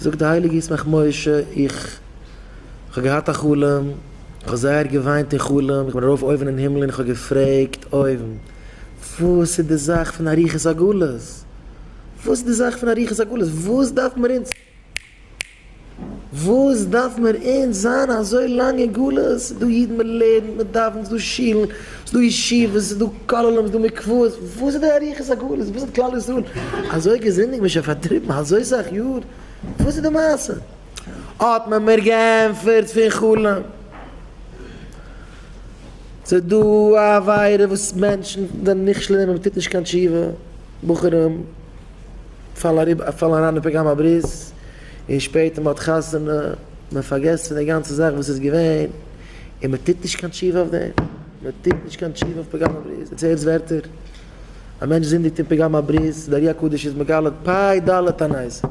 זאגט די הייליגע ישמח משה, איך האב געהאט א חלום, איך האב זייער געוויינט אין חלום, איך בין ארויף אויבן אין הימל און איך האב געפרעגט אויבן, וואס איז די זאך פון אריכות הגלות? וואס איז די זאך פון אריכות הגלות? וואס דארף מיר אונז וואס דארף מיר אונז זיין אזוי לאנג אין גלות? ס'איז דא אידן מען לערנט, מען דאווענט, ס'איז דא שולן, ס'איז דא ישיבות, ס'איז דא כוללים, ס'איז דא מקוואות, וואס איז די אריכות הגלות? וואס האט כלל ישראל אזוי געזינדיגט, מ'איז שוין פארטריבן אזוי סאך יאר, וואס איז די מעשה? האט מען מיר געענטפערט פון חלום, ס'איז דא א עבירה וואס מענטשן זענען נכשל אין דעם און מ'טוט נישט קיין תשובה, בחורים פאלן אריין אין פגם הברית, און שפעטער מ'האט חתונה, מען פארגעסט פון די גאנצע זאך וואס איז געווען, און מען טוט נישט קיין תשובה אויף דעם, מען טוט נישט קיין תשובה אויף פגם הברית, יעצט הערטס ווערטער, א מענטש זינדיגט אין פגם הברית, דער ארי הקדוש איז מגלה פ ד תענית.